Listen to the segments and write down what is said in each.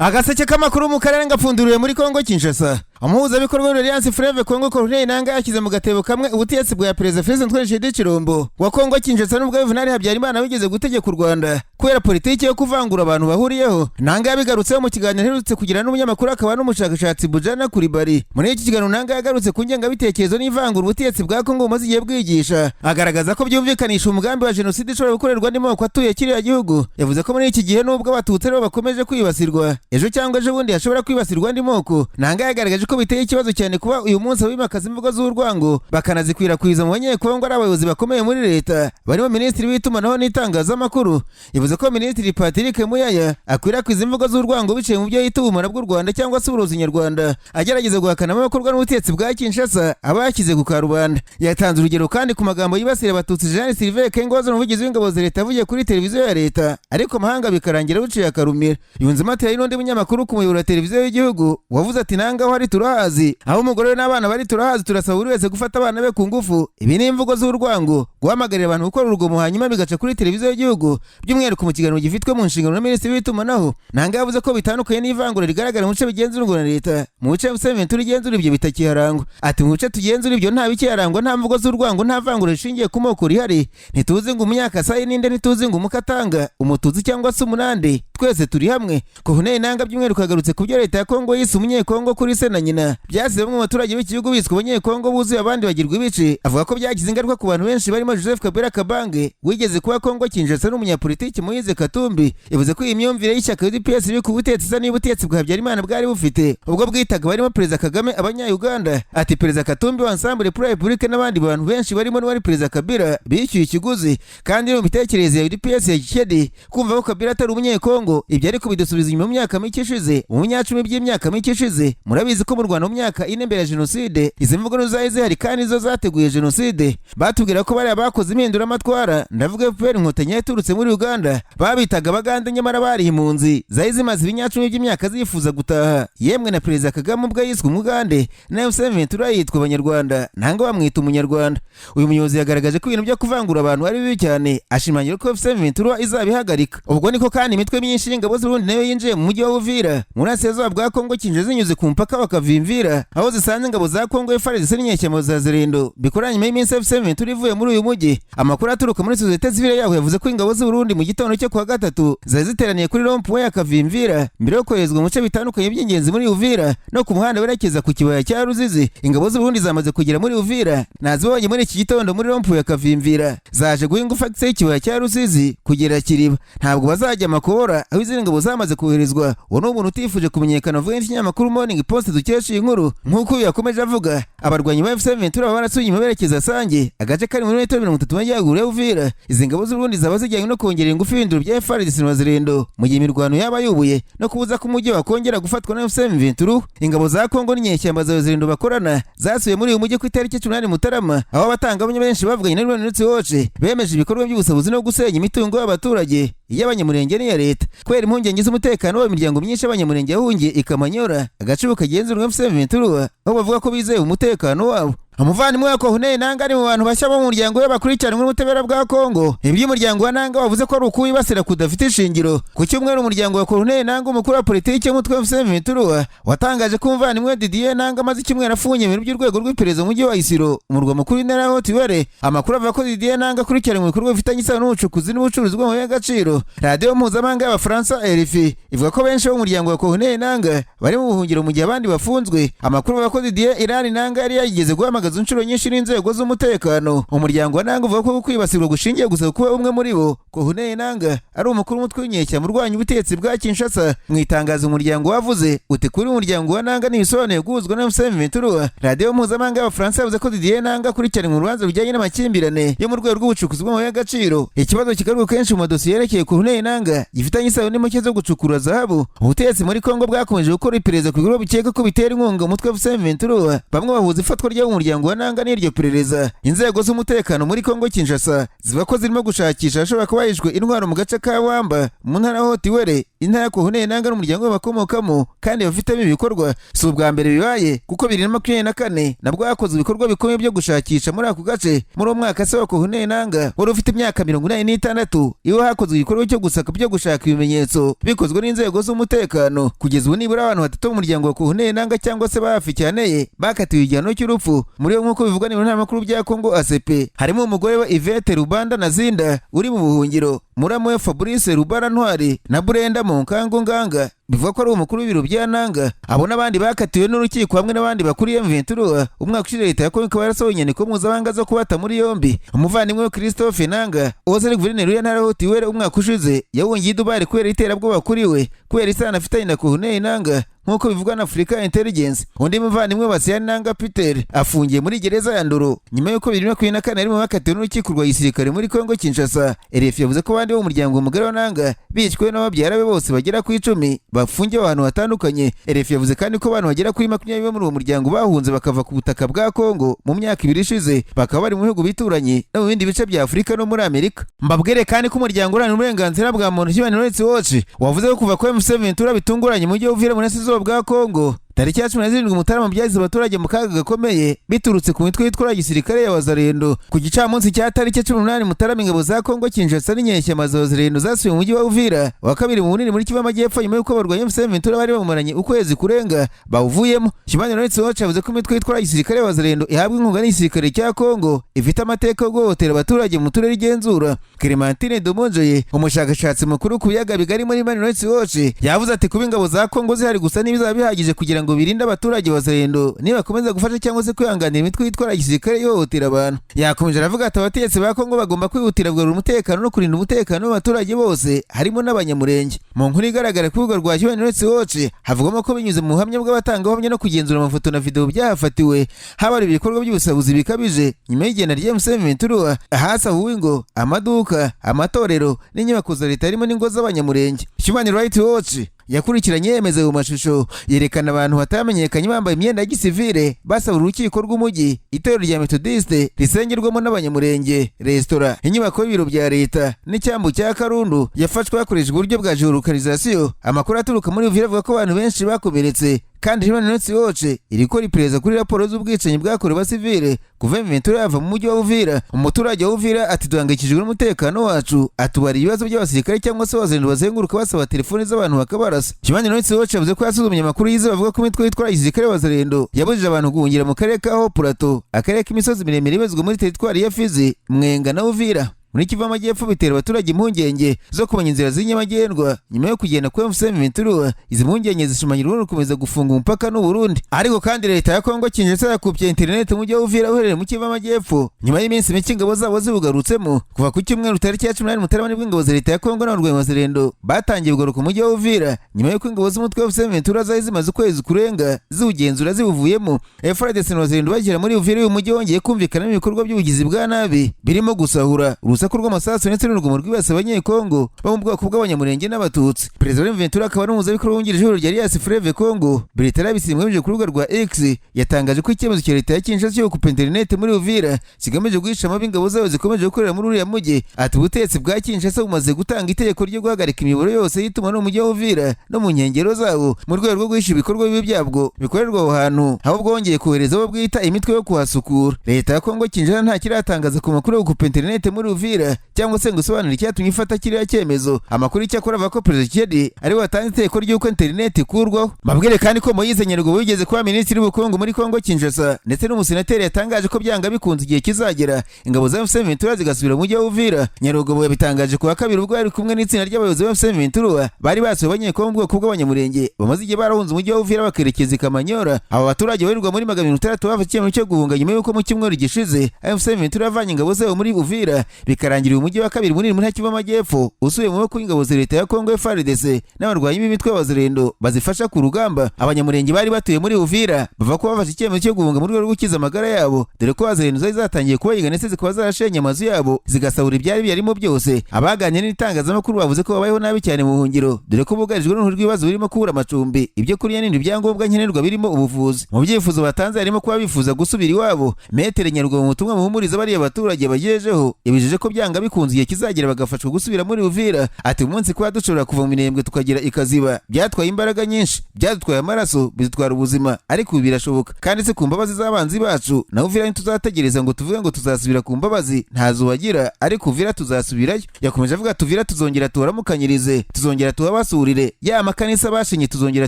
Agaseke k'amakuru mu karere ngapfunduriwe muri Kongo Kinshasa. Umuhuzabikorwa wa Alliance Fleuve Congo, Corneille Nangaa, yashyize mu gatebo kamwe ubutegetsi bwa Perezida Felix Antoine Tshisekedi Tshilombo wa Kongo Kinshasa n'ubwo Juvenal Habyarimana wigeze gutegeka u Rwanda kubera politiki yo kuvangura abantu bahuriyeho. Nangaa yabigarutseho mu kiganiro aherutse kugira n'umunyamakuru akaba n'umushakashatsi Bojana Coulibaly. Muri iki kiganiro, Nangaa yagarutse ku ngengabitekerezo n'ivangura ubutegetsi bwa Kongo bumaze igihe bwigisha, agaragaza ko byumvikanisha umugambi wa jenoside ishobora gukorerwa andi moko atuye kiriya gihugu. Yavuze ko muri iki gihe, nubwo Abatutsi aribo bakomeje kwibasirwa, ejo cyangwa ejo bundi hashobora kwibasirwa andi moko. Nangaa yagaragaje ko biteye ikibazo cyane kuba uyu munsi abimakaza imvugo z'urwango bakanazikwirakwiza mu Banyekongo ari abayobozi bakomeye muri leta, barimo minisitiri w'itumanaho n'itangazamakuru. Yavuze ko Minisitiri Patrick Muyaya akwirakwiza imvugo z'urwango biciye mu byo yita ubumara bw'u Rwanda cyangwa se uburozi nyarwanda, agerageza guhakana abakorwa n'ubutegetsi bwa Kinshasa aba yashyize ku karubanda. Yatanze urugero kandi ku magambo yibasira Abatutsi Jean Sylvain Ekenge, umuvugizi w'ingabo za leta, avugiye kuri televiziyo ya leta, ariko amahanga bikarangira buciye akarumira. Yunzemo ati hari n'undi munyamakuru ku muyoboro wa televiziyo y'igihugu wavuze ati: "Nangaa aho ari turahazi, aho umugore we n'abana bari turahazi, turasaba buri wese gufata abana be ku ngufu." Ibi ni imvugo z'urwango, guhamagarira abantu gukora urugomo, hanyuma bigaca kuri televiziyo y'igihugu, by'umwihariko mu kiganiro gifitwe mu nshingano na minisitiri w'itumanaho. Nangaa yavuze ko bitandukanye n'ivangura rigaragara mu bice bigenzurwa na leta, mu bice M23 igenzura ibyo bitakiharangwa. Ati: "Mu bice tugenzura ibyo nta bikiharangwa, nta mvugo z'urwango, nta vangura rishingiye ku moko rihari. Ntituzi ngo Umunyakasayi ninde, ntituzi ngo Umukatanga, Umututsi cyangwa se Umunande, twese turi hamwe." Corneille Nangaa by'umwihariko yagarutse ku byo leta ya Kongo yise Umunyekongo kuri se na nyina, byasize bamwe mu baturage b'iki gihugu biswe Abanyekongo buzuye, abandi bagirwa ibice. Avuga ko byagize ingaruka ku bantu benshi barimo Joseph Kabila Kabange wigeze kuba Kongo Kinshasa n'umunyapolitiki Moise Katumbi. Yavuze ko iyi myumvire y'ishyaka UDPS riri ku butegetsi isa n'ubutegetsi bwa Habyarimana bwari bufite ubwo bwitaga barimo Perezida Kagame Abanya-Uganda. Ati: "Perezida Katumbi wa Ensemble pour la République n'abandi bantu benshi barimo n'uwari Perezida Kabila bishyuye ikiguzi, kandi mu mitekerereze ya UDPS ya Tshisekedi kumva ko Kabila atari Umunyekongo. Ibyo ariko bidusubiza inyuma mu myaka mike ishize, mu myacumi by'imyaka mike ishize. Murabizi ko mu Rwanda mu myaka 4 mbere ya jenoside izi mvugo nizo zari zihari kandi zo zateguye jenoside. Batubwira ko bariya bakoze impinduramatwara, ndavuga FPR Inkotanyi yaturutse muri Uganda, babitaga Abagande, nyamara bari impunzi zari zimaze ibinyacumi by'imyaka zifuza gutaha. Yemwe na Perezida Kagame ubwo yiswe Umugande, na M23 yitwa Abanyarwanda, ntabwo bamwita Umunyarwanda." Uyu muyobozi yagaragaje ko ibintu byo kuvangura abantu ari bibi cyane, ashimangira ko M23 izabihagarika. Ubwo niko kandi imitwe myinshi y'ingabo z'Uburundi nayo yinjiye mu mujyi wa Uvira mu burasirazuba bwa Kongo Kinshasa, zinyuze ku mupaka wa Kavimvira, aho zisanze ingabo za Kongo FARDC n'inyeshyamba za Wazalendo bikoranye nyuma y'iminsi M23 ivuye muri uyu mujyi. Amakuru aturuka muri sosiyete sivile yaho yavuze ko ingabo z'Uburundi mu gitondo cyo kuwa gatatu zari ziteraniye kuri rond-point ya Kavimvira mbere yo koherezwa mu bice bitandukanye by'ingenzi muri Uvira no ku muhanda werekeza ku kibaya cya Ruzizi. Ingabo z'Uburundi zamaze kugera muri Uvira, nazibonye muri iki gitondo muri rond-point ya Kavimvira. Zaje guha ingufu axe y'ikibaya cya Rusizi kugera Kiriba, ntabwo bazajya Makobora aho izindi ngabo zamaze koherezwa. Uwo ni umuntu utifuje kumenyekana avuga n'ikinyamakuru Morning Post dukesha iyi nkuru. Nk'uko uyu yakomeje avuga, abarwanyi ba M23 baba barasubiye inyuma berekeza Sange, agace kari muri metero 30 majyaruguru ya Uvira. Izi ngabo z'Uburundi zaba zijyanywe no kongera ingufu ibinduro bya FARDC na Wazalendo mu gihe imirwano yaba yubuye, no kubuza ko umujyi wakongera gufatwa na M23. Ingabo za Kongo n'inyeshyamba za Wazalendo bakorana zasubiye muri uyu mujyi ku itariki 18 Mutarama, aho abatangabuhamya benshi bavuganye na Human Rights Watch bemeje ibikorwa by'ubusabuzi no gusenya imitungo y'abaturage, iy'Abanyamurenge n'iya leta. Kubera impungenge z'umutekano w'imiryango myinshi y'Abanyamurenge yahungiye i Kamanyola, agace kagenzurwa M23, aho bavuga ko bizeye umutekano wabo. Umuvandimwe wa Corneille Nangaa ari mu bantu bashya bo mu muryango we bakurikiranwe n'ubutabera bwa Kongo. Iby'umuryango wa Nangaa wavuze ko ari ukuwibasira kudafite ishingiro. Ku cyumweru, umuryango wa Corneille Nangaa, umukuru wa politiki y'umutwe wa M23, watangaje ko umuvandimwe Didier Nangaa amaze icyumweru afungiye mu biro by'urwego rw'iperereza mu mujyi wa Isiro, umurwa mukuru w'intara ya Haut-Uele. Amakuru avuga ko Didier Nangaa akurikiranwe ibikorwa bifitanye isano n'ubucukuzi n'ubucuruzi bw'amabuye y'agaciro. Radiyo mpuzamahanga y'Abafaransa RFI ivuga ko benshi bo mu muryango wa Corneille Nangaa bari mu buhungiro mu gihe abandi bafunzwe. Amakuru avuga ko Didier Irani Nangaa yari yarigeze guhamagaza inshuro nyinshi n'inzego z'umutekano. Umuryango wa Nangaa uvuga ko kwibasirwa gushingiye gusa kuba umwe muri bo, Corneille Nangaa, ari umukuru w'umutwe w'inyeshyamba urwanya ubutegetsi bwa Kinshasa. Mu itangazo umuryango wavuze uti: "Kuri umuryango wa Nangaa ntibisobanuye guhuzwa na M23." Radiyo mpuzamahanga y'Abafaransa yavuze ko Didier Nangaa akurikiranwe mu rubanza rujyanye n'amakimbirane yo mu rwego rw'ubucukuzi bw'amabuye y'agaciro. Ikibazo kigaruka kenshi mu madosiye yerekeye Corneille Nangaa gifitanye isano n'impushya zo gucukura zahabu. Ubutegetsi muri Kongo bwakomeje gukora iperereza ku bikorwa bikeka ko bitera inkunga umutwe wa M23. Bamwe bahuza ifatwa ry'abo muryango wa Nangaa n'iryo perereza. Inzego z'umutekano muri Kongo Kinshasa zivuga ko zirimo gushakisha ahashobora kuba hishwe intwaro mu gace ka Wamba mu ntara ya Haut-Uele. Intara ya Corneille Nangaa n'umuryango we bakomokamo kandi bafitemo ibikorwa. Si ubwa mbere bibaye, kuko 2024 nabwo hakozwe ibikorwa bikomeye byo gushakisha muri ako gace. Muri uwo mwaka, se wa Corneille Nangaa wari ufite imyaka 86 iwe hakozwe igikorwa cyo gusaka byo gushaka ibimenyetso bikozwe n'inzego z'umutekano. Kugeza ubu, nibura abantu batatu mu muryango wa Corneille Nangaa cyangwa se bahafi cyane ye bakatiwe igihano cy'urupfu. Muri bo, nk'uko bivugwa n'ibinyamakuru bya Congo ACP, harimo umugore we Yvette Rubanda Nazinda uri mu buhungiro, muramu we Fabrice Rubara Ntwari na Brenda Munkango Nganga, bivuga ko ari umukuru w'ibiro bya Nanga. Abo n'abandi bakatiwe n'urukiko hamwe n'abandi bakuriye M23. Umwaka ushize, leta ya Kongo ikaba yarasohoye inyandiko mpuzamahanga zo kubata muri yombi. Umuvandimwe we Christophe Nanga, uwahoze ari guverineri w'intara ya Haut-Uele, umwaka ushize yahungiye i Dubai kubera iterabwoba kuri we kubera isano afitanye na Corneille Nanga, nk'uko bivugwa na Africa Intelligence. Undi muvandimwe, Basiyani Nanga Peter, afungiye muri gereza ya Ndolo nyuma y'uko 2024 yarimo bakatiwe n'urukiko rwa gisirikare muri Kongo Kinshasa. RFI yavuze ko abandi bo mu muryango mugari wa Nanga bishwe n'ababyara be bose bagera ku 10 bafungiwe ahantu hatandukanye. RFI yavuze kandi ko abantu bagera kuri 20 bo muri uwo muryango bahunze bakava ku butaka bwa Kongo mu myaka 2 ishize, bakaba bari mu bihugu bituranye no mu bindi bice bya Afurika no muri Amerika. Mbabwire kandi ko umuryango uharanira uburenganzira bwa muntu Human Rights Watch wavuze ko kuva kwa M23 bitunguranye mu mujyi wa Uvira mu burasirazuba bwa Kongo tariki ya 17 Mutarama byashyize abaturage mu kaga gakomeye biturutse ku mitwe yitwara gisirikare ya Wazalendo. Ku gicamunsi cya tariki 18 Mutarama, ingabo za Kongo Kinshasa n'inyeshyamba za Wazalendo zasubiye mu mujyi wa Uvira wa kabiri mu bunini muri Kivu y'Amajyepfo, nyuma y'uko abarwanyi M23 bari bamumaranye ukwezi kurenga bawuvuyemo. Human Rights Watch yavuze ko imitwe yitwara gisirikare ya Wazalendo ihabwa inkunga n'igisirikare cya Kongo ifite amateka yo guhohotera abaturage mu turere igenzura. Clementine Domonjoye, umushakashatsi mukuru ku biyaga bigari muri Human Rights Watch, yavuze ati: "Kuba ingabo za Kongo zihari gusa ntibizaba bihagije kugira ngo birinde abaturage Wazalendo nibakomeza gufasha cyangwa se kwihanganira imitwe yitwara gisirikare ihohotera abantu." Yakomeje aravuga ati: "Abategetsi ba Kongo bagomba kwihutira kugarura umutekano no kurinda umutekano w'abaturage bose, harimo n'Abanyamurenge." Mu nkuru igaragara ku rubuga rwa Human Rights Watch, havugwamo ko binyuze mu buhamya bw'abatangabuhamya no kugenzura amafoto na video byahafatiwe, haba ibikorwa by'ubusabuzi bikabije nyuma y'igenda rya M23, ahasahuwe ingo, amaduka, amatorero n'inyubako za leta, harimo n'ingo z'Abanyamurenge. Human Rights Watch yakurikiranye yemeza mu mashusho yerekana abantu batamenyekanye bambaye imyenda ya gisivile basaba urukiko rw'umujyi, itorero rya Methodiste risengerwamo n'Abanyamurenge, resitora, inyubako y'ibiro bya leta n'icyambu cya Karundu yafashwe hakoreshejwe uburyo bwa geolocalisation. Amakuru aturuka muri Uvira avuga ko abantu benshi bakomeretse, kandi Human Rights Watch iri gukora iperereza kuri raporo z'ubwicanyi bwakorewe abasivile kuva M23 yava mu mujyi wa Uvira. Umuturage wa Uvira ati: "Duhangayikishijwe n'umutekano wacu." Atubara ibibazo by'abasirikare cyangwa se Abazalendo bazenguruka basaba telefoni z'abantu bakabarasa. Human Rights Watch yavuze ko yasuzumye amakuru yize bavuga ko imitwe yitwara gisirikare y'Abazalendo yabujije abantu guhungira mu karere ka Haut Plateau, akarere k'imisozi miremire ibazwa muri teritwari ya Fizi, Mwenga na Uvira muri Kivu y'Amajyepfo, bitera abaturage impungenge zo kumenya inzira z'inyabagendwa nyuma yo kugenda kwa M23. Izi mpungenge zishimangirwa no gukomeza gufunga umupaka n'u Burundi. Ariko kandi leta ya Kongo Kinshasa yakupye internet mu mujyi wa Uvira uherereye mu Kivu y'Amajyepfo nyuma y'iminsi mike ingabo zabo ziwugarutsemo. Kuva ku cyumweru tariki ya 18 Mutarama, nibwo ingabo za leta ya Kongo n'abarwanyi Wazalendo batangiye kugaruka mu mujyi wa Uvira nyuma y'uko ingabo z'umutwe wa M23 zari zimaze ukwezi kurenga ziwugenzura ziwuvuyemo. FARDC na Wazalendo bagera muri Uvira, uyu mujyi wongeye kumvikanamo ibikorwa by'ubugizi bwa nabi birimo gusahura, urusaku rw'amasasu ndetse n'urugomo rwibasiye Abanyekongo bo mu bwoko bw'Abanyamurenge n'Abatutsi. Perezida wa M23 akaba n'umuhuzabikorwa wungirije w'ihuriro rya Alliance Fleuve Congo, Bertrand Bisimwa, binyujije ku rubuga rwa X, yatangaje ko icyemezo cya leta ya Kinshasa cyo gukupa interineti muri Uvira kigamije guhisha amabi ingabo zayo zikomeje gukorera muri uriya mujyi. Ati: "Ubutegetsi bwa Kinshasa bumaze gutanga itegeko ryo guhagarika imiyoboro yose y'itumanaho mu mujyi wa Uvira no mu nkengero zawo mu rwego rwo guhisha ibikorwa bibi byabwo bikorerwa aho hantu, aho bwongeye kohereza abo bwita imitwe yo kuhasukura." Leta ya Kongo Kinshasa nta kiratangaza ku makuru yo gukupa interineti muri Uvira cyangwa se ngo isobanure icyatumye ifata kiriya cyemezo. Amakuru icyakora avuga ko Perezida Tshisekedi ari we watanze itegeko ry'uko interineti ikurwaho. Mabwire kandi ko Moise Nyarugabo wigeze kuba minisitiri w'ubukungu muri Kongo Kinshasa ndetse n'umusenateri yatangaje ko byanga bikunze igihe kizagera ingabo za M23 zigasubira mu mujyi wa Uvira. Nyarugabo yabitangaje ku wa kabiri ubwo yari kumwe n'itsinda ry'abayobozi ba M23 bari basuye Abanyekongo mu bwoko bw'Abanyamurenge bamaze igihe barahunze umujyi wa Uvira bakerekeza i Kamanyora. Aba baturage barirwa muri 600 bafashe icyemezo cyo guhunga nyuma y'uko mu cyumweru gishize M23 yavanye ingabo zayo muri Uvira, bikarangira uyu mujyi wa kabiri munini muri Kivu y'Amajyepfo usubiye mu maboko y'ingabo za leta ya Kongo FARDC n'abarwanyi b'imitwe y'Abazalendo bazifasha ku rugamba. Abanyamurenge bari batuye muri Uvira bava ko bafashe icyemezo cyo guhunga mu rwego rwo gukiza amagara yabo, dore ko Abazalendo zari zatangiye kubahiga ndetse zikaba zarashenye amazu yabo zigasahura ibyari byarimo byose. Abaganiriye n'itangazamakuru bavuze ko babayeho nabi cyane mu buhungiro, dore ko bugarijwe n'uruhu rw'ibibazo birimo kubura amacumbi, ibyo kurya n'ibindi byangombwa nkenerwa birimo ubuvuzi. Mu byifuzo batanze harimo kuba bifuza gusubira iwabo. Metere Nyarugabo, mu butumwa buhumuriza bariya baturage bagejejeho, yabijeje ko byanga bikunze igihe kizagera bagafashwa gusubira muri Uvira. Ati umunsi kuba dushobora kuva mu Minembwe tukagera ikaziba byatwaye imbaraga nyinshi, byadutwaye amaraso, bidutwara ubuzima, ariko ubu birashoboka kandi si ku mbabazi z'abanzi bacu. Na Uvira ntituzategereza ngo tuvuge ngo tuzasubira ku mbabazi, ntazo bagira, ariko Uvira tuzasubirayo. Yakomeje avuga ati Uvira tuzongera tubaramukanyirize, tuzongera tubabasurire, ya makanisa bashinye tuzongera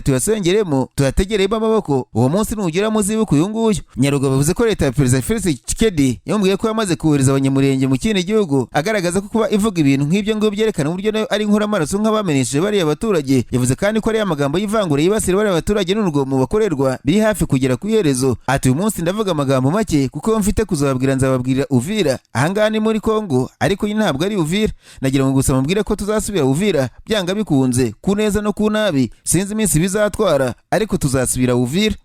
tuyasengeremo, tuyategeremo amaboko. Uwo munsi nugera muzibuke uyu nguyu. Nyarugabo bavuze ko leta ya Perezida Felix Tshisekedi yamubwiye ko yamaze kohereza Abanyamurenge mu kindi gihugu, agaragaza ko kuba ivuga ibintu nk'ibyo ngibyo byerekana uburyo nayo ari inkoramaraso nk'abamenesheje bariya baturage. Yavuze kandi ko ariya magambo y'ivangura yibasira bariya baturage n'urugomo bakorerwa biri hafi kugera ku iherezo. Ati uyu munsi ndavuga amagambo make kuko mfite kuzababwira, nzababwirira Uvira. Ahangaha ni muri Kongo ariko iyi ntabwo ari Uvira. Nagira ngo gusa mubwire ko tuzasubira Uvira byanga bikunze, ku neza no ku nabi. Sinzi iminsi bizatwara ariko tuzasubira Uvira.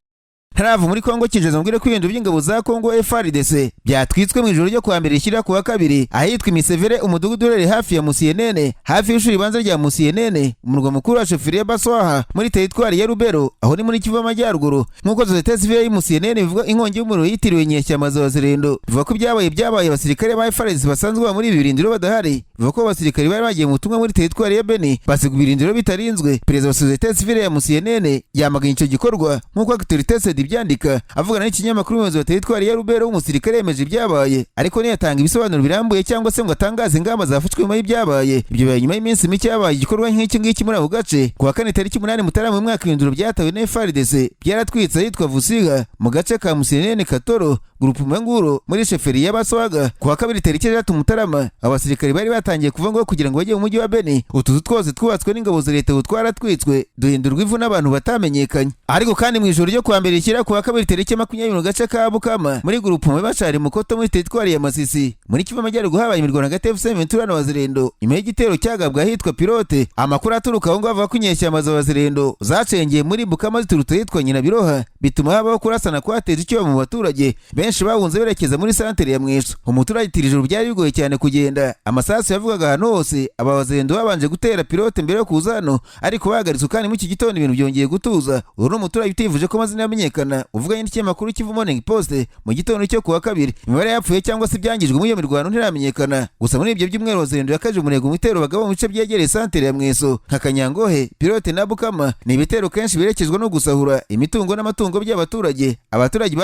Ntarava muri Kongo Kinshasa, mubwire ko ibintu by'ingabo za Kongo FARDC byatwitswe mu ijoro ryo kuwa mbere rishyira ku wa kabiri ahitwa Imisevere, umudugudu uherereye hafi ya Musienene, hafi y'ishuri ribanza rya Musienene, umurwa mukuru wa chefferie Baswaha muri teritwari ya Rubero, aho ni muri Kivu y'Amajyaruguru. Nk'uko Société Civile y'Musienene bivuga, inkongi y'umuriro yitiriwe inyeshyamba za Wazalendo. Bivuga ko ibyabaye abasirikare ba FARDC basanzwe baba muri ibi birindiro badahari. Bivuga ko abasirikare bari bagiye mu butumwa muri teritwari ya Beni basiga ibirindiro bitarinzwe. Perezida wa Société Civile ya Musienene yamaganye icyo gikorwa nk'uko Actualité ibyandika. Avugana n'ikinyamakuru, umuyobozi wa teritwari ya Rubero w'umusirikare yemeje ibyabaye, ariko ntiyatanga ibisobanuro birambuye cyangwa se ngo atangaze ingamba zafashwe nyuma y'ibyabaye. Ibyo bibaye nyuma y'iminsi mike habaye igikorwa nk'iki ngiki muri ako gace. Ku wa kane tariki 8 Mutarama mu mwaka, ibirindiro byatawe na FARDC byaratwitse ahitwa Vusiga mu gace ka Musienene Katoro, Groupement Nguro, muri chefferie y'Abaswaga. Ku wa kabiri tariki 6 Mutarama, abasirikare bari batangiye kuva ngo kugira ngo bajye mu mujyi wa Beni. Utuzu twose twubatswe n'ingabo za leta twaratwitswe, duhindurwa ivu n'abantu batamenyekanye. Ariko kandi mu ijoro ryo kuwa mbere rishyira ku wa kabiri tariki 20, mu gace ka Bukama muri Groupement Bashari Mukoto muri teritwari ya Masisi muri Kivu Amajyaruguru, habaye imirwano hagati ya AFC M23 na Wazalendo nyuma y'igitero cyagabwe ahitwa Pilote. Amakuru aturuka aho ngaho avuga ko inyeshyamba za Wazalendo zacengeye muri Bukama ziturutse ahitwa Nyinabiroha, bituma habaho kurasana kwateje icyoba mu baturage benshi bahunze berekeza muri santere ya Mweso. Umuturage ati ijoro byari bigoye cyane kugenda, amasasu yavugaga ahantu hose. Aba Wazalendo babanje gutera Pilote mbere yo kuza hano, ariko bahagaritswe kandi muri iki gitondo ibintu byongeye gutuza. Uru ni umuturage utifuje ko amazina yamenyekana uvuganye n'ikinyamakuru Kivu Morning Post mu gitondo cyo kuwa kabiri. Imibare yapfuye cyangwa se ibyangijwe muri iyo mirwano ntiramenyekana. Gusa muri ibyo byumweru Wazalendo yakaje umurego mu bitero bagaba mu bice byegereye santere ya Mweso nka Kanyangohe, Pilote na Bukama. Ni ibitero kenshi biherekezwa no gusahura imitungo n'amatungo by'abaturage. Abaturage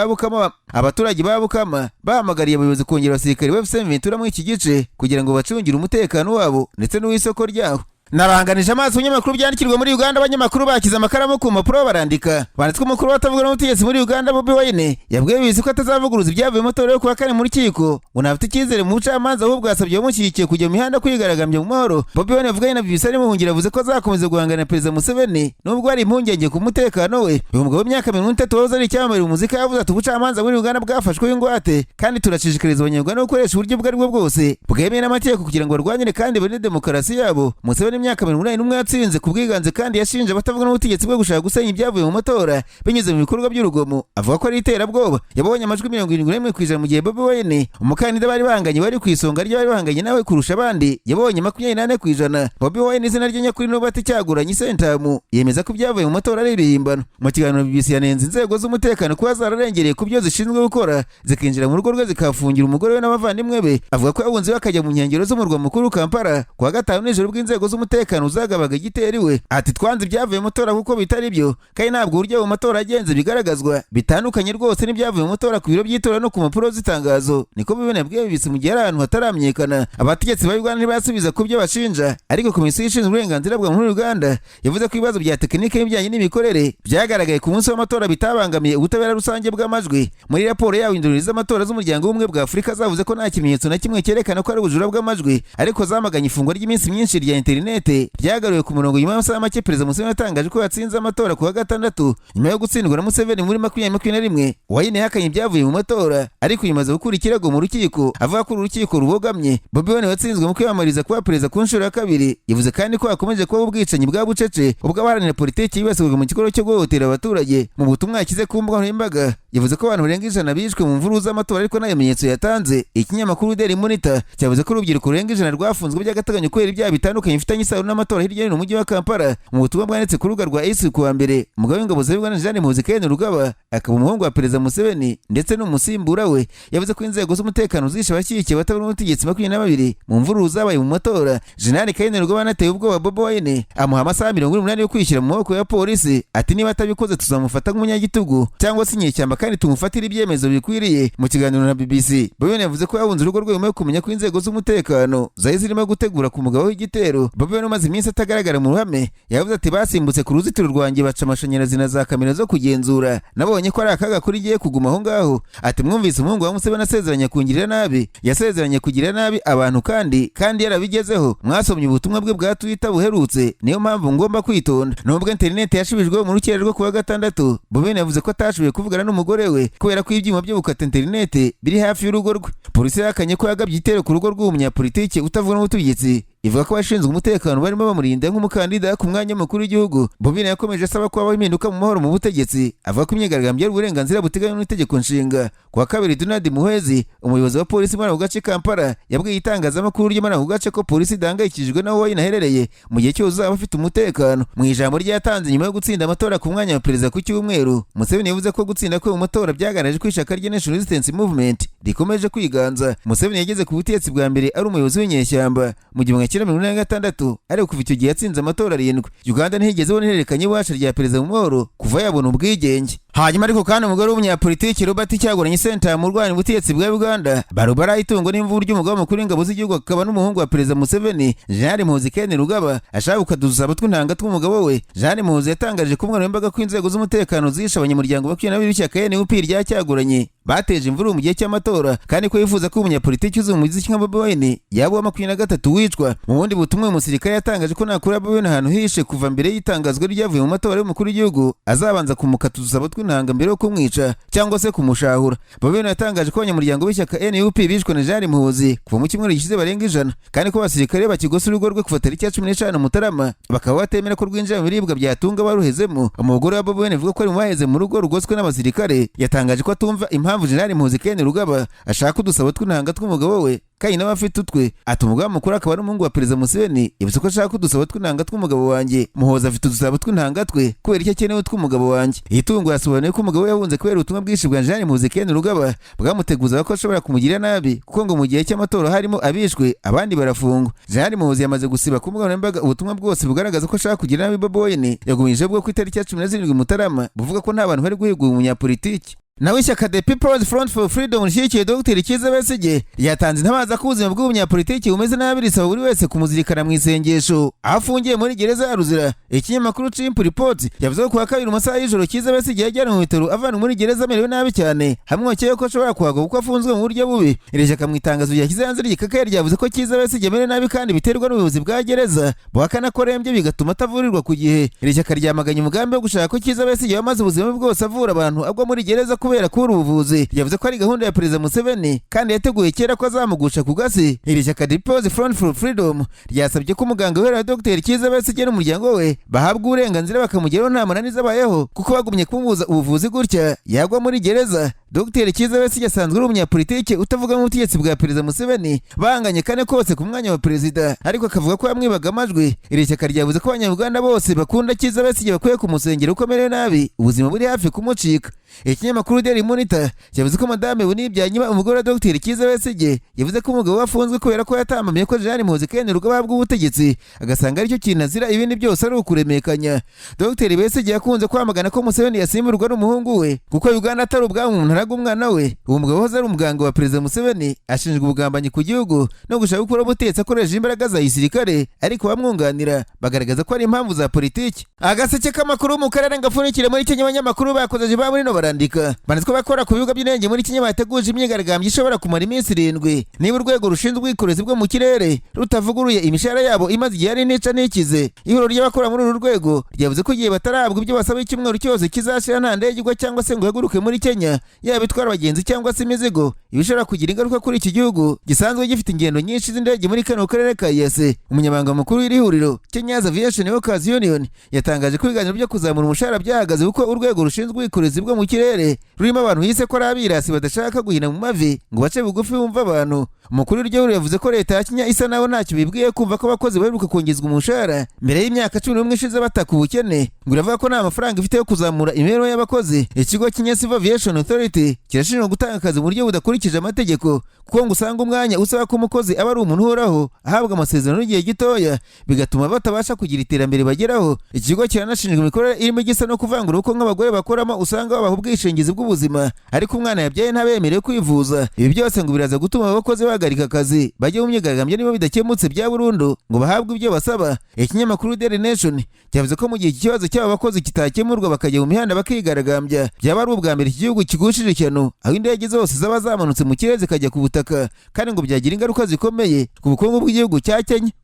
ba Bukama bahamagariye abayobozi kongera abasirikare ba AFC M23 muri iki gice kugira ngo bacungire umutekano wabo ndetse n'uw'isoko ryaho. Naranganije amaso ibinyamakuru byandikirwa muri Uganda. Abanyamakuru bakize amakaramu ku mpapuro barandika, banditswe umukuru w'abatavuga n'ubutegetsi muri Uganda Bobi Wine yabwiye BBC ko atazavuguruza ibyavuye mu matora yo kuwa kane mu rukiko, ngo ntafite icyizere mu bucamanza, ahubwo yasabye abamushyigikiye kujya mu mihanda kwigaragambya mu mahoro. Bobi Wine yavuganye na BBC ari muhungiro, yavuze ko azakomeza guhangana na Perezida Museveni nubwo hari impungenge ku mutekano we. Uyu mugabo w'imyaka 30 wahoze ari icyamamare mu muzika yavuze ati ubucamanza muri Uganda bwafashweho ingwate, kandi turashishikariza Abanyarwanda gukoresha uburyo ubwo aribwo bwose bwemewe n'amategeko kugira ngo barwanyire kandi barinde demokarasi yabo. Museveni, imyaka 81, yatsinze ku bwiganze kandi yashinje abatavuga n'ubutegetsi bwo gushaka gusenya ibyavuye mu matora binyuze mu bikorwa by'urugomo, avuga ko ari iterabwoba. Yabonye amajwi 71%, mu gihe Bobi Wine, umukandida bari bahanganye wari ku isonga ry'abari bahanganye nawe kurusha abandi, yabonye 24%. Bobi Wine, izina rye nyakuri Robert Kyagulanyi Ssentamu, yemeza ko ibyavuye mu matora ari ibihimbano. Mu kiganiro BBC yanenze inzego z'umutekano kuba zararengereye ku byo zishinzwe gukora, zikinjira mu rugo rwe zikahafungira umugore we n'abavandimwe be. Avuga ko yahunze bakajya mu nkengero z'umurwa mukuru Kampala kuwa gatanu nijoro bw'inzego z'umutekano zagabaga igitero iwe. Ati twanze ibyavuye mu matora kuko bitari byo, kandi ntabwo uburyo mu matora agenze bigaragazwa bitandukanye rwose n'ibyavuye mu matora ku biro by'itora no ku mpapuro z'itangazo, niko bibona yabwiye BBC mu gihe ari ahantu hataramenyekana. Abategetsi ba Uganda ntibasubiza ku byo bashinja, ariko komisiyo ishinzwe uburenganzira bwa muntu muri Uganda yavuze ko ibibazo bya tekinike n'ibijyanye n'imikorere byagaragaye ku munsi w'amatora bitabangamiye ubutabera rusange bw'amajwi. Muri raporo yawo, indorerezi z'amatora z'umuryango w'ubumwe bwa Afurika zavuze ko nta kimenyetso na kimwe cyerekana ko ari ubujura bw'amajwi, ariko zamaganye ifungwa ry'iminsi myinshi rya interinete ryagaruwe ku murongo nyuma y'amasaha make Perezida Museveni yatangaje ko yatsinze amatora ku wa gatandatu. Nyuma yo gutsindwa na Museveni muri 2021, Wine yahakanye ibyavuye mu matora, ariko yimaze gukura ikirego mu rukiko avuga ko uru rukiko rubogamye. Bobi Wine watsinzwe mu kwiyamamariza kuba perezida ku nshuro ya kabiri, yavuze kandi ko hakomeje kuba ubwicanyi bwa bucece ubwo abaharanira politiki yibasirwaga mu gikorwa cyo guhohotera abaturage. Mu butumwa yashyize ku mbuga nkoranyambaga, yavuze ko abantu barenga 100 bishwe mu mvururu z'amatora, ariko nta bimenyetso yatanze. Ikinyamakuru Daily Monitor cyavuze ko urubyiruko rurenga 100 rwafunzwe by'agateganyo kubera ibyaha bitandukanye bifitanye isano n'amatora hirya no hino mu mujyi wa Kampala. Mu butumwa bwanditse ku rubuga rwa X kuwa mbere, umugaba w'ingabo za Uganda Jean Muhoozi Kainerugaba, akaba umuhungu wa Perezida Museveni ndetse n'umusimbura we, yavuze ko inzego z'umutekano zishe abashyigikiye abatavuga n'ubutegetsi 22 mu mvururu zabaye mu matora. Jenerali Kainerugaba anateye ubwoba Bobi Wine, amuha amasaha 48 yo kwishyira mu maboko ya polisi, ati niba atabikoze tuzamufata nk'umunyagitugu cyangwa se inyeshyamba kandi tumufatire ibyemezo bikwiriye. Mu kiganiro na BBC, Bobi Wine yavuze ko yahunze urugo rwe nyuma yo kumenya ko inzego z'umutekano zari zirimo gutegura ku mugabo w'igitero. Bobi Wine umaze iminsi atagaragara mu ruhame yavuze ati basimbutse ku ruzitiro rwanjye, baca amashanyarazi na za kamera zo kugenzura, nabonye ko ari akaga kuri giye kuguma aho ngaho. Ati mwumvise umuhungu wa Museveni asezeranya kungirira nabi, yasezeranye kugirira nabi abantu kandi yarabigezeho. Mwasomye ubutumwa bwe bwa Twitter buherutse, niyo mpamvu ngomba kwitonda. Nubwo interineti yashubijweho mu rukera rwo kuwa gatandatu, Bobi Wine yavuze ko atashoboye kuvugana n'umugore we kubera ko ibyuma byo gukata interineti biri hafi y'urugo rwe. Polisi yahakanye ko yagabye igitero ku rugo rw'uwo munyapolitiki utavuga n'ubutegetsi, ivuga ko abashinzwe umutekano barimo bamurinda nk'umukandida ku mwanya w'umukuru w'igihugu. Bobi Wine yakomeje asaba ko habaho impinduka mu mahoro mu butegetsi, avuga ko imyigaragambyo ari uburenganzira buteganywa n'itegeko nshinga. Ku wa kabiri, Donald Muhwezi, umuyobozi wa polisi muri ako gace Kampala, yabwiye itangazamakuru ryo muri ako gace ko polisi idahangayikishijwe n'aho Wine aherereye mu gihe cyose uzaba afite umutekano. Mu ijambo rye yatanze nyuma yo gutsinda amatora ku mwanya wa perezida ku cyumweru, Museveni yavuze ko gutsinda kwe mu matora byagaragaje ko ishyaka rye National Resistance Movement rikomeje kwiganza. Museveni yageze ku butegetsi bwa mbere ari umuyobozi w'inyeshyamba mu 1986, ariko kuva icyo gihe yatsinze amatora arindwi. Uganda ntiyigeze ibona ihererekanya rya perezida mu mahoro kuva yabona ubwigenge. Hanyuma ariko kandi umugore w'umunyapolitiki Robert Kyagulanyi Ssentamu urwanya ubutegetsi bwa Uganda, Barbara itungo n'imvubu ry'umugaba mukuru w'ingabo z'igihugu akaba n'umuhungu wa Perezida Museveni, Jenerali Muhoozi Kainerugaba, ashaka gukaduza tw'intanga tw'umugabo we. Jenerali Muhoozi yatangaje ku mbuga ko inzego z'umutekano zishe abanyamuryango 22 b'ishyaka NUP rya Kyagulanyi bateje imvururu mu gihe cy'amatora, kandi ko yifuza ko umunyapolitiki uzi umuziki nka Bobi Wine yaba uwa 23 wicwa. Mu bundi butumwa, uyu musirikare yatangaje ko nakura Bobi Wine ahantu hishe kuva mbere y'itangazwa ryavuye mu matora y'umukuru w'igihugu, azabanza kumukata udusabo tw'intanga mbere yo kumwica cyangwa se kumushahura. Bobi Wine yatangaje ko abanyamuryango b'ishyaka NUP bishwe na Jenerali Muhoozi kuva mu cyumweru gishize barenga 100, kandi ko abasirikare bakigose urugo rwe kuva tariki ya 15 Mutarama, bakaba batemera ko rwinjira mu biribwa byatunga baruhezemo. Umugore wa Bobi Wine avuga ko ari mu baheze mu rugo rugoswe n'abasirikare, yatangaje ko atumva impamvu Jenerali Muhoozi Kainerugaba ashaka udusabo tw'intanga tw'umugabo we kandi nawe afite utwe. Ati umugaba mukuru akaba n'umuhungu wa Perezida Museveni yavuze ko ashaka udusabo tw'intanga tw'umugabo wanjye. Muhoozi afite udusabo tw'intanga twe, kubera icyo akeneye tw'umugabo wanjye. Itungo yasobanuye ko umugabo we yahunze kubera ubutumwa bwinshi bwa Jenerali Muhoozi Kainerugaba bwamuteguzaga ko ashobora kumugirira nabi, kuko ngo mu gihe cy'amatora harimo abishwe abandi barafungwa. Jenerali Muhoozi yamaze gusiba ku mbuga nkoranyambaga ubutumwa bwose bugaragaza ko ashaka kugira nabi Bobi Wine. Yagumije bwo ku itariki ya 17 Mutarama buvuga ko nta bantu bari guhigura umunyapolitiki. Nawe ishyaka The People's Front for Freedom rishyigikiye Dr Kizza Besigye ryatanze intabaza ko ubuzima bw'umunyapolitiki bumeze nabi, risaba buri wese kumuzirikana mu isengesho aho afungiye muri gereza ya Luzira. Ikinyamakuru Chimp Report yavuze ko kuwa kabiri mu masaha y'ijoro Kizza Besigye yajyanwe mu bitaro avanwe muri gereza amerewe nabi cyane, hamwe bakeka ko ashobora kuhagwa kuko afunzwe mu buryo bubi. Iri shyaka mu itangazo ryashyize hanze ryikakaye ryavuze ko Kizza Besigye amerewe nabi kandi biterwa n'ubuyobozi bwa gereza buhakana ko arembye, bigatuma atavurirwa ku gihe. Iri shyaka ryamaganye umugambi wo gushaka ko Kizza Besigye wamaze ubuzima bwe bwose avura abantu agwa muri gereza kubera kubura ubuvuzi. Yavuze ko ari gahunda ya Perezida Museveni kandi yateguye kera ko azamugusha ku gasi. Iri shyaka The People's Front for Freedom ryasabye ko umuganga wihariye wa Dr Kizza Besigye n'umuryango we bahabwa uburenganzira bakamugeraho nta mananiza abayeho, kuko bagumye kumubuza ubuvuzi gutya yagwa muri gereza. Dr Kizza Besigye asanzwe ari umunyapolitiki utavuga n'ubutegetsi bwa Perezida Museveni, banganye kane kose ku mwanya wa perezida, ariko akavuga ko yamwibaga amajwi. Iri shyaka ryavuze ko Abanyarwanda bose bakunda Kizza Besigye bakwiye kumusengera uko amerewe nabi, ubuzima buri hafi kumucika. Ikinyamakuru Daily Monitor cyavuze ko Madame Winnie Byanyima, umugore wa Dr Kizza Besigye, yavuze ko umugabo we afunzwe kubera ko yatambamiye ko Jenerali Muhoozi Kainerugaba ahabwa ubutegetsi, agasanga aricyo kintu azira, ibindi byose ari ukuremekanya. Dr Besigye yakunze kwamagana ko Museveni yasimburwa n'umuhungu we, kuko Uganda atari ubwami umuntu araga umwana we. Uwo mugabo wahoze ari umuganga wa Perezida Museveni ashinjwa ubugambanyi ku gihugu no gushaka gukora ubutegetsi akoresheje imbaraga za gisirikare, ariko bamwunganira bagaragaza ko ari impamvu za politiki. Agaseke k'amakuru mu karere ngapfunikire muri Kenya, abanyamakuru bakozeje ba muri no barandika banditswe bakora ku bibuga by'indege muri Kenya bateguje imyigaragambyo ishobora kumara iminsi 7 niba urwego rushinzwe ubwikorezi bwo mu kirere rutavuguruye imishahara yabo imaze igihe ari nica n'ikize. Ihuriro ry'abakora muri uru rwego ryavuze ko igihe batarahabwa ibyo basaba, icyumweru cyose kizashira nta ndege igwa cyangwa se ngo ihaguruke muri Kenya, yaba itwara abagenzi cyangwa se imizigo, ibishobora kugira ingaruka kuri iki gihugu gisanzwe gifite ingendo nyinshi z'indege muri kano karere ka EAC. Umunyamabanga mukuru w'iri huriro, Kenya's Aviation Workers Union, yatangaje ko ibiganiro byo kuzamura umushahara byahagaze kuko urwego rushinzwe ubwikorezi bwo mu mu kirere rurimo abantu yise ko ari abirasi badashaka guhina mu mavi ngo bace bugufi bumva abantu. Umukuru w'iryo huriro yavuze ko leta ya Kenya isa naho ntacyo bibwiye kumva ko abakozi baheruka kongezwa umushahara mbere y'imyaka 11 ishize bataka ubukene. Ngo iravuga ko nta mafaranga ifite yo kuzamura imibereho y'abakozi. Ikigo Kenya Civil Aviation Authority kirashinjwa gutanga akazi mu buryo budakurikije amategeko, kuko ngo usanga umwanya usaba ko umukozi aba ari umuntu uhoraho ahabwa amasezerano y'igihe gitoya, bigatuma batabasha kugira iterambere bageraho. Iki kigo kiranashinjwa imikorere irimo igisa no kuvangura, kuko nk'abagore bakoramo usanga babaha ubwishingizi bw'ubuzima, ariko umwana yabyaye ntabemerewe kwivuza. Ibi byose ngo biraza gutuma abakozi bahagarika akazi, bajye mu myigaragambyo niba bidakemutse bya burundu ngo bahabwe ibyo basaba. Ikinyamakuru Daily Nation cyavuze ko mu gihe iki kibazo cy'aba bakozi kitakemurwa, bakajya mu mihanda bakigaragambya, byaba ari ubwa mbere iki gihugu kigushije ishyano, aho indege zose zaba zamanutse mu kirere zikajya ku butaka, kandi ngo byagira ingaruka zikomeye ku bukungu bw'igihugu cya Kenya.